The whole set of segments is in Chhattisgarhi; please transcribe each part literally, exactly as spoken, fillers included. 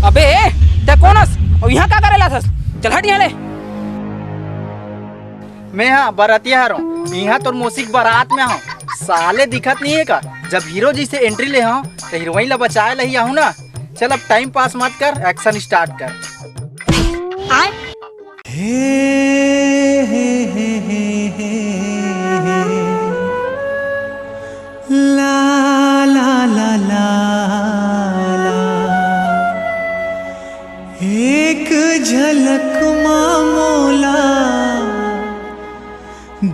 अबे ए, तैं कोन हस? अउ इहाँ का करे ला आथस? चल हट इहाँ ले। मैं हा बरतिया हरंव, इहाँ तोर मौसी के बारात में हंव। साले दिखत नइ हे का? जब हीरो जइसे entry ले हंव, त हीरोइन ला बचाए ला ही आहूं ना। चल अब time pass मत कर, action start कर। हे, हे, हे, हे, हे, हे। ला, ला, ला, ला, ला। एक झलक मा मोला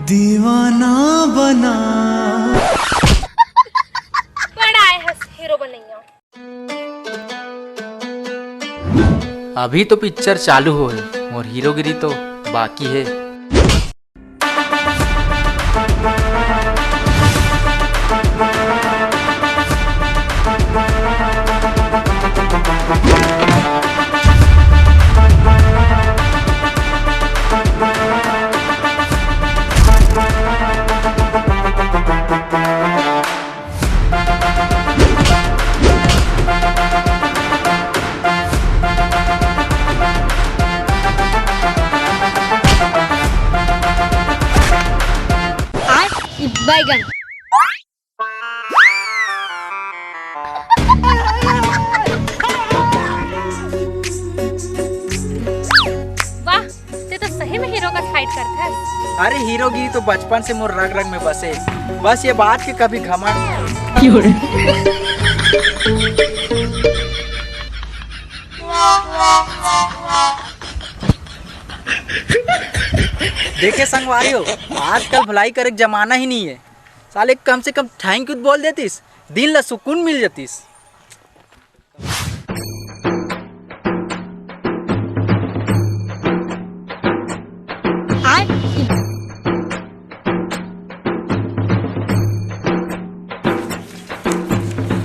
दीवाना बना। बड़ा आय हस हीरो बनइया। अभी तो पिक्चर चालू होय हे, मोर हीरोगिरी तो बाकी हे। आय, ई बैगन। वाह, तैं तो सही में हीरो कस fight करथस। अरे, हीरोगिरी तो बचपन से मोर रग रग में बसे। बस ये बात के कभी घमंड। देखे संगवारी हो, आजकल भलाई करे के जमाना ही नइ हे। साले कम से कम thank you बोल देतिस, दिल ला सुकून मिल जतिस।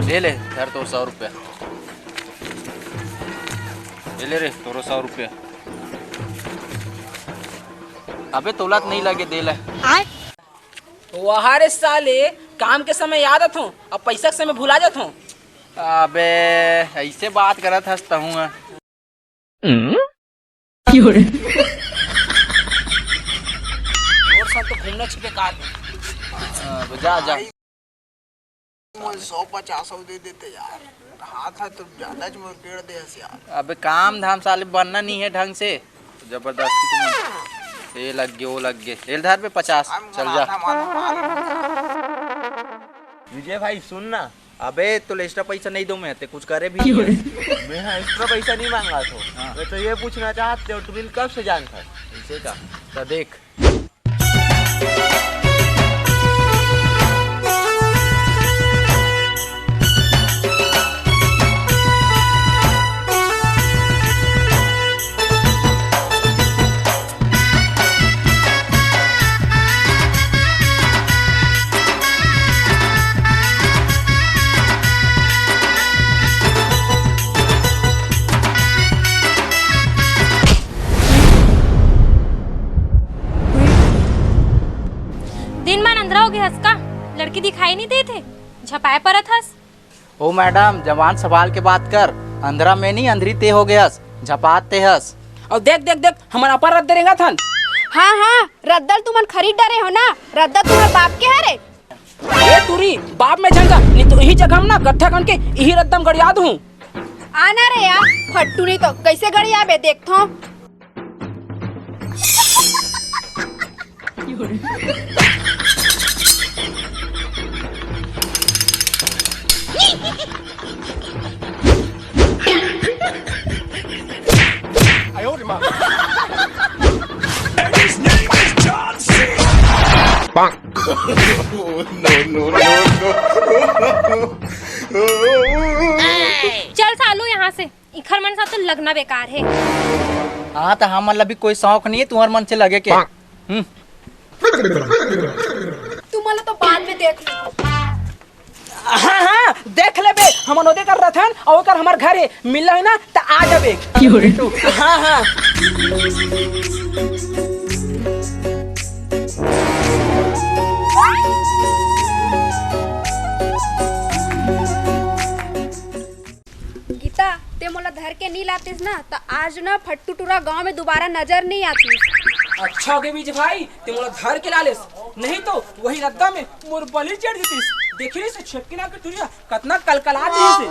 ले ले, धर तोर सौ रुपया। ले ले रे, तोरो सौ रुपया। अबे तोला त नइ लगे, दे ले। वाह रे साले, काम के समय याद आथों, अब पैसा के समय भुला जाथों। अबे, अइसे बात करत हस तहूँ ह। तोर संग तो घूमना च बेकार हे। अबे, जा, जा। मोर सौ पचास सौ दे देते यार, हाथ हाथ तो ज्यादा च मोर पेड़ दे हस यार। अबे काम धाम साले बनना नइ हे ढंग से, जबरदस्ती तुम ए लग गे, ओ लग गे, एल धर बे पचास, चल जा। विजय भाई सुन ना। अबे तो extra पैसा नइ दों मैं, तैं कुछ करे भी नइ हे। मैं हा extra पैसा नइ मांगत हों। हाँ। मैं तो ये पूछना चाहत हों, तुम इला कब से जानत हस? अइसे का? त देख। दिन मान अंधरा हो गया हस का? लड़की दिखाई नहीं देत हे, झपाए परत हस। ओ मैडम, जबान संभाल के बात कर। अंधरा मैं नहीं, अंधरी ते हो गयस, झपात ते हस। अउ देख, देख, देख, हमन अपन रद्दा रेंगत हन। हाँ, हाँ, रद्दा ल तुमन खरीद डरे हो ना, रद्दा तुम्हर बाप के हरे। ए टूरी, बाप में झन जा, नहीं तो इही जगह में ना गट्ठा खन के इही रद्दा में गड़िया दूँ। आना रे यार, फट्टू नहीं तो कैसे गड़ियाबे, देखथों। चल सालू यहाँ से, इखर मन साथ तो लगना बेकार है। हाँ, तो हमन ला भी कोई शौक नहीं है तुम्हार मन से लगे के। हम्म। तुमन ला तो बाद में देख लूँ। हाँ, हाँ, देख लेबे, हमन ओदे कर रथन, अउ ओकर हमर घर है, मिलना है ना, त आ जाबे। हाँ, हाँ। गीता, ते मोला धर के नी लातिस ना, त आज ना फट्टू टूरा गांव में दोबारा नजर नी आतिस। अच्छा हो गे बीज भाई, ते मोला धर के ला लेस, नहीं तो वही रद्दा में मोर बलि चढ़ जतिस। देखी नहीं से छेपकी नाक के टुरिया कतना कलकला दिस हे।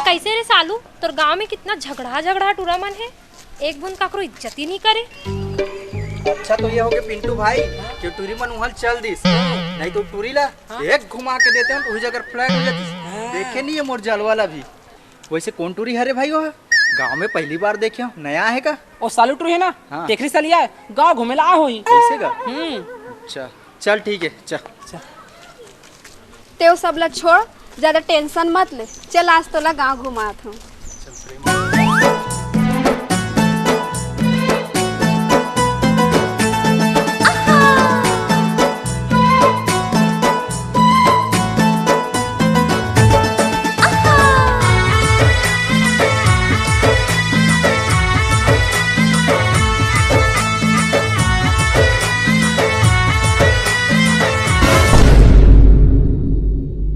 कैसे रे सालू, तोर गांव में कितना झगड़ा झगड़ा टूरा मन है, एक बूंद काकरो इज्जत ही नहीं करे। अच्छा तो ये हो गे पिंटू भाई कि टूरी मन उहल चल दिस, नहीं तो टूरी ला एक घुमा के देते हम, वही जगह फ्लैट हो जाती। देखे नहीं है मोर जलवा ला भी। वैसे कौन टूरी हरे भाई वो? गांव में पहली बार देखे हो, नया है का? ओ सालू टूरी है ना, हाँ। तेखरी सलिया गांव घूमे ला आ होई। ऐसे का? हम्म। अच्छा, चल ठीक है, चल। चल। तेव सब ला छोड़, ज्यादा टेंशन मत ले। चल, आज तोला गांव घुमात हूँ।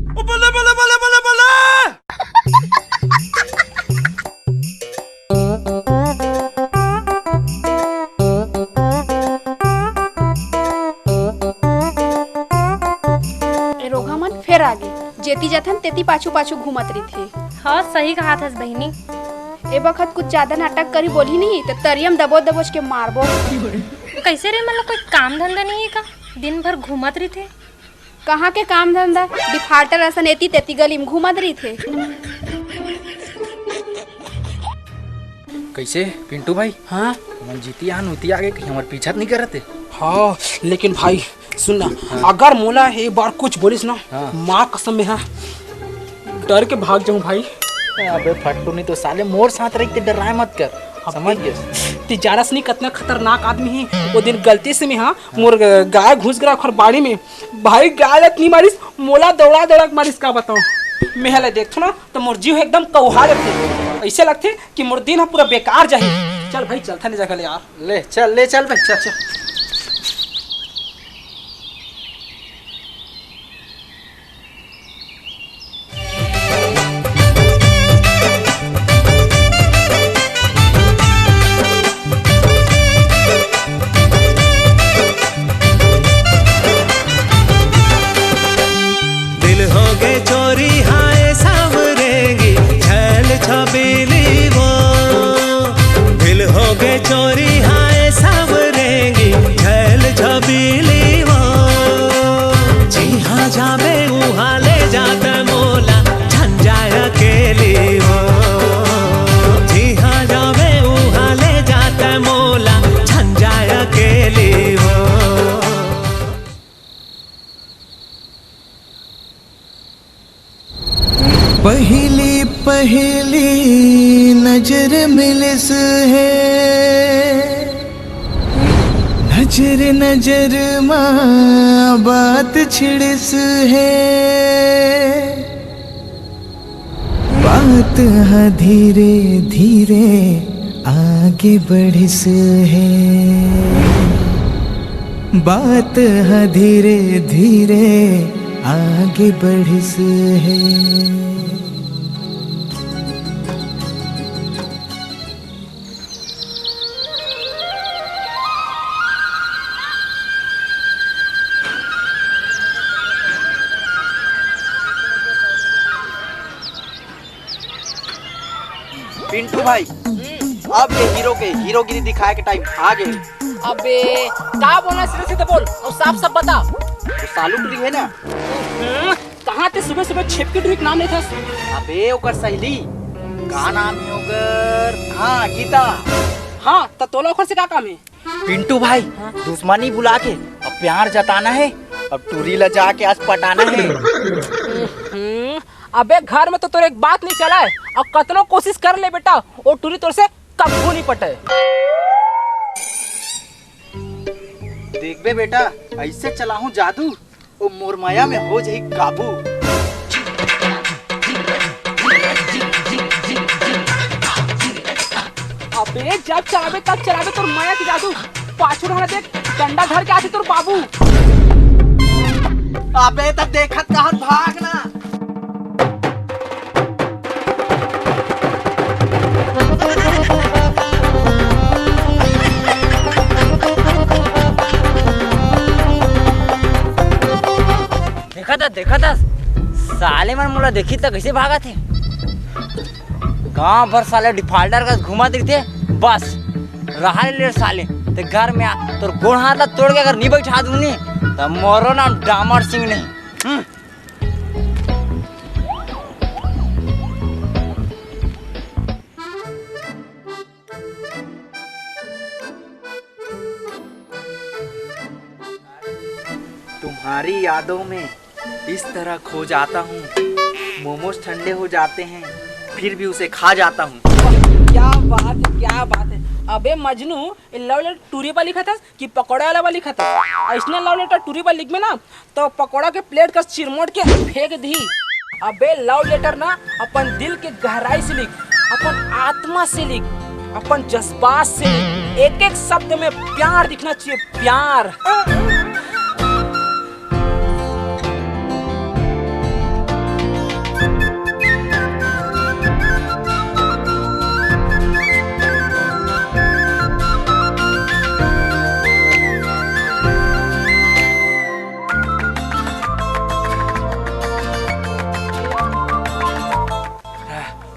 ओ बल्ले, बल्ले, बल्ले, बल्ले, बल्ले। ए रोगहा मन फेर आगे, जेती जथन तेती पाछू पाछू घूमत रहिथे। हाँ, सही कहाथस बहिनी। ए बखत कुछ ज्यादा नाटक करही बोलही नहीं त तरियम दबोच दबोच के मारबो। कैसे रे, मतलब कोई काम धंधा नहीं है का? दिन भर घूमत रहिथे। कहाँ के काम धंधा, डिफाल्टर असन एती तेती गली में घूमत रहिथे। कैसे पिंटू भाई? हाँ? मन जीती आन उती आगे कहीं हमार पीछा त नहीं करत हे? हाँ, लेकिन भाई सुन ना, हाँ। अगर मोला एक बार कुछ बोलिस ना, हाँ। माँ कसम में हाँ, डर के भाग जाऊँ भाई। अबे फट्टू नहीं तो साले मोर साथ रहिते डराए मत कर, अबे समझ गए? ती जानस नहीं कितना खतरनाक आदमी है। वो दिन गलती से में हाँ, मोर गाय घुस गया ओखर बाड़ी में, भाई गाय लत नहीं मारिस, मोला दौड़ा दौड़ा के मारिस, का बताऊं। मैं हले देखथो ना तो मोर जीव एकदम कौहा लगथे, ऐसे लगथे कि मोर दिन ह पूरा बेकार जाही। चल भाई चलथन ए जगह ले यार। ले चल, ले चल भाई, चल, चल। दिल हो गए चोरी हाय सांवरेंगी, छैल छबीली वो। दिल हो गए चोरी हाय सांवरेंगी, पहली नजर मिलिस हे, नजर नजर मा बात छिड़िस हे। बात ह धीरे धीरे आगे बढ़िस हे, बात ह धीरे धीरे आगे बढ़िस हे। पिंटू भाई, अब ये हीरो के हीरोगिरी दिखाए के टाइम आ गए। अबे, का बोलना, सीधे सीधे बोल और साफ साफ बता। वो सालू टुरी है ना? हम्म, कहाँ ते सुबह सुबह छिपकी टुरी के नाम लेथस? अबे, ओकर सहेली, का नाम है ओकर? हाँ, गीता। हाँ, त तोला ओकर से का काम है? पिंटू भाई, हाँ? दुश्मनी भुला के अब प्यार जताना है, अब टुरी ला जाके आज पटाना है। हम्म, अबे, घर में तो तोर एक बात नहीं चला है, अब कतनो कोशिश कर ले बेटा, वो टुरी तोर से कब्बू नहीं पटे। देखबे बेटा, ऐसे चलाहूँ जादू, ओ मोर माया में हो जाई काबू। अबे जब चलाबे तब चलाबे तोर माया के जादू। पाछू ढाना देख, डंडा धर के आथे तोर बाबू। अबे त देखत कहत भाग ना। देखा था, देखा था, साले मन मोला देखी त कैसे भागत हे। गांव भर साले डिफाल्टर का घुमा दिखते, बस रहा ले साले। ते घर में आ, तोर गोड़ हाथ ला तोड़ के अगर नहीं बैठा दूनी, त मोरो नाम डामर सिंह नहीं। हम्म। तुम्हारी यादों में इस तरह खो जाता हूँ, मोमोज ठंडे हो जाते हैं, फिर भी उसे खा जाता हूँ। क्या बात है, क्या बात है। अबे मजनू, ये लव लेटर टूरी पर लिखा था कि पकौड़ा वाला पर लिखा था? ऐसना लव लेटर टूरी पर लिखबे ना, तो पकौड़ा के प्लेट का चिरमोट के फेंक दी। अबे लव लेटर ना अपन दिल के गहराई से लिख, अपन आत्मा से लिख, अपन जज्बात से लिख। एक एक शब्द में प्यार दिखना चाहिए, प्यार।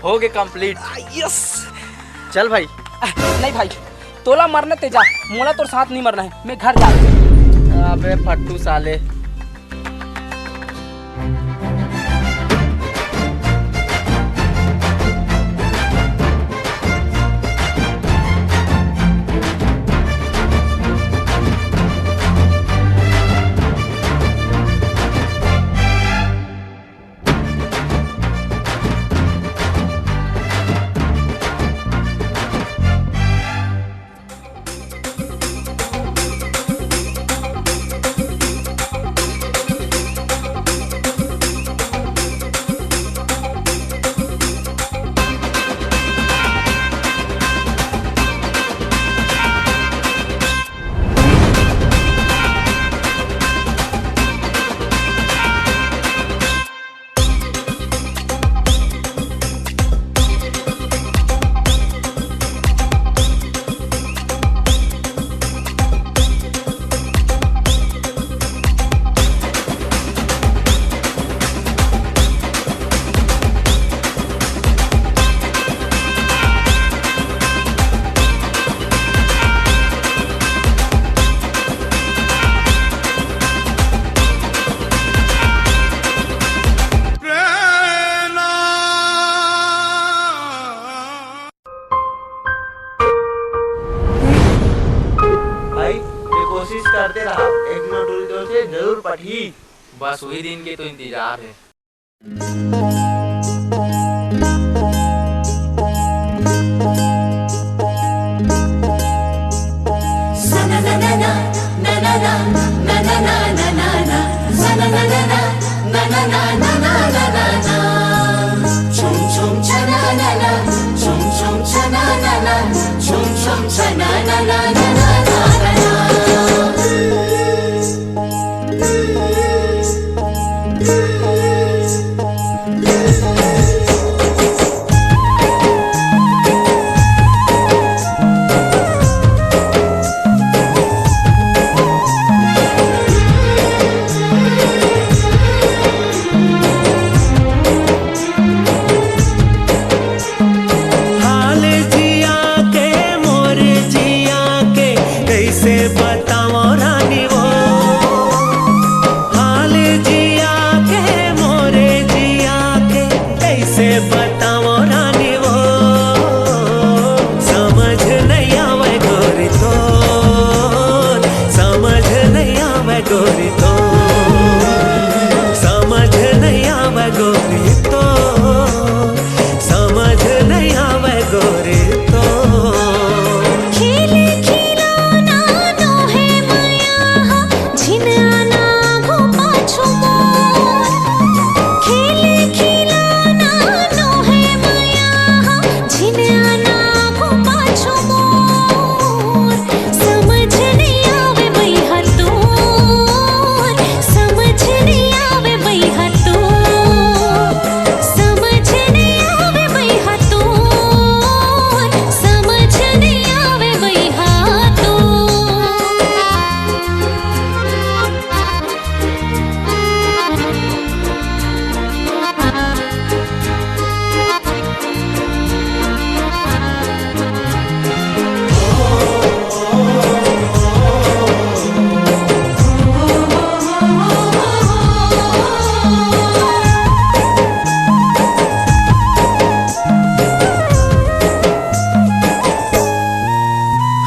हो गए कंप्लीट। यस। चल भाई। नहीं भाई, तोला मरना ते जा, मोला तोर साथ नहीं मरना है, मैं घर जा। अबे फट्टू साले। भाई, ये कोशिश करते रहा, एक नोट उल्टे से जरूर पटही। बस वही दिन के तो इंतजार है। हाल जिया के, मोर जिया के, कइसे बतावं रानी वो। हाल जिया के, मोर जिया के, कइसे बतावं रानी वो। समझ नइ आवय गोरी तोर, समझ नइ आवय गोरी तोर, समझ नइ आवय गोरी तोर, समझ नइ आवय गोरी तोर। खेल खिलौना नोहे मया हा, झिन आना आघू पाछू मोर। खेल खिलौना नोहे मया हा, झिन आना आघू पाछू मोर। समझ नइ आवय बइहा तोर, समझ नइ आवय बइहा तोर, समझ नइ आवय बइहा तोर, समझ नइ आवय बइहा तोर।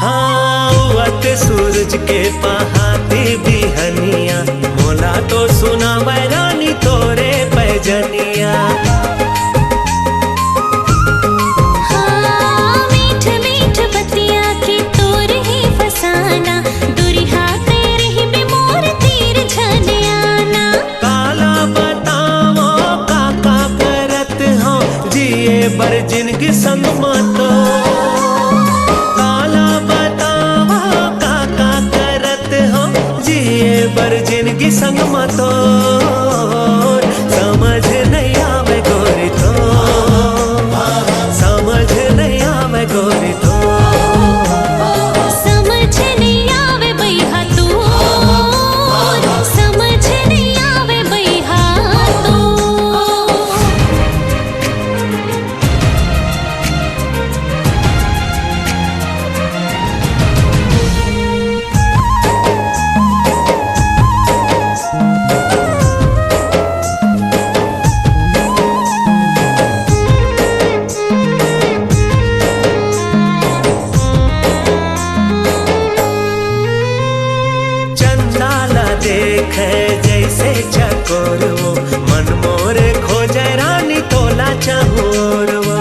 हाँ, उगत सूरज के पहाती बिहनिया, मोला तो सुनावय रानी तोरे पैजनिया। हाँ, मीठ मीठ बतिया के तोर ही फसाना, दुरिहा तेरे ही पे मोर तीर झन आना। काला बतावं का का करत हंव, जिए बर जिनगी संग म तोर। काला बतावं का का करत हंव, जिए बर जिनगी संग म तोर। समझ नइ आवय गोरी तोर, समझ नइ आवय गोरी तोर। समझ नइ आवय बइहा तोर, समझ नइ आवय बइहा तोर। चंदा ला देखे जइसे चकोर वो, मन मोर खोजे रानी तोला चहुंर वो।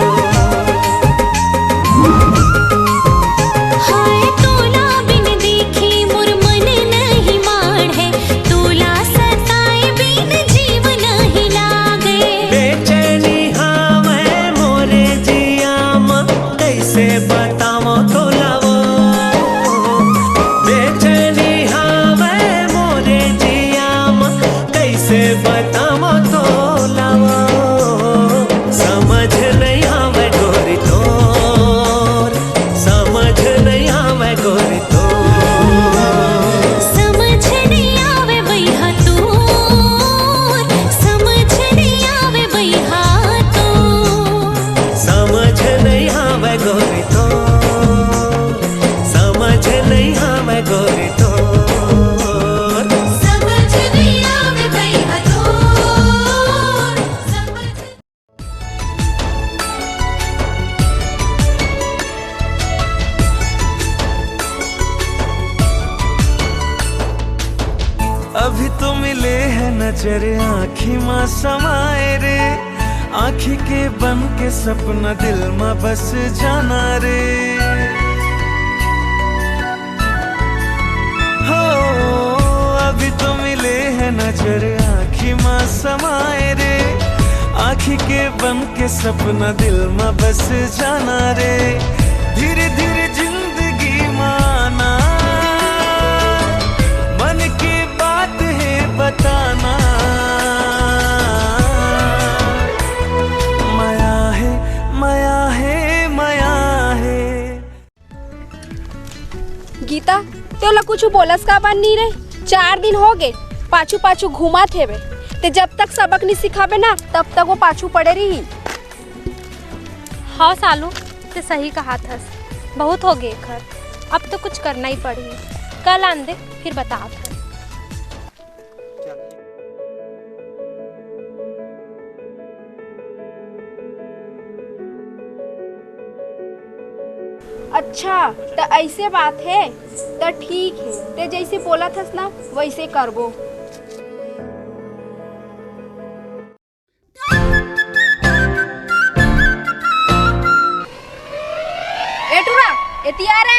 हाय तोला बिन देखे मोर मन नहीं माढ़े, तोला सताए बिन जीव नहीं लागे। बेचैनी हावय मोरे जिया म, कइसे बतावं तोला वो। बेचैनी हावय मोरे जिया म, कइसे बतावं तोला वो। समझ नइ आवय गोरी तोर, समझ नइ आवय गोरी तोर। समझ नइ आवय बइहा तोर, समझ नइ आवय बइहा तोर। समझ नइ आवय गोरी तोर, समझ नइ आवय गोरी तोर। समझ नइ आवय बइहा तोर, समझ अभी तो मिले हैं नजर आँखी मा समाए रे, आँखी के बन के सपना दिल मा बस जाना रे। हो, तो मिले है नजर आँखी मा समाए रे, आँखी के बन के सपना दिल मा बस जाना रे। धीरे धीरे जिंदगी माना, मन की बात है बताना। मया है, मया है, मया है। गीता, तोला कुछ बोलस का बन नहीं रे? चार दिन हो गए, पाछू पाछू घूमत हेवे। ते जब तक सबक नहीं सिखाबे ना, तब तक वो पाछू पड़े रही। हाँ सालू, ते सही कहा थस, बहुत हो गए खर। अब तो कुछ करना ही पड़ी। कल आन दे, फिर बतात हस। अच्छा, त ऐसे बात है, त ठीक है, ते जैसे बोला थस ना, वैसे करबो। ए टूरा, एती आ रे।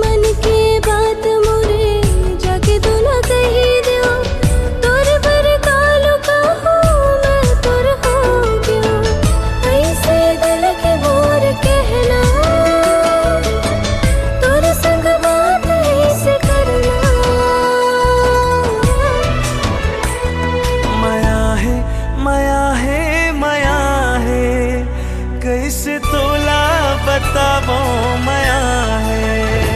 मन के बात मोरे जाके तो ना कही दियो, तोर बर कालो का हूँ मैं तोर हो गयो। ऐसे दिल के बोर कहना, तोर संग बात ऐसे करना। मया है, मया है, मया है, कैसे तोला बतावो मया है।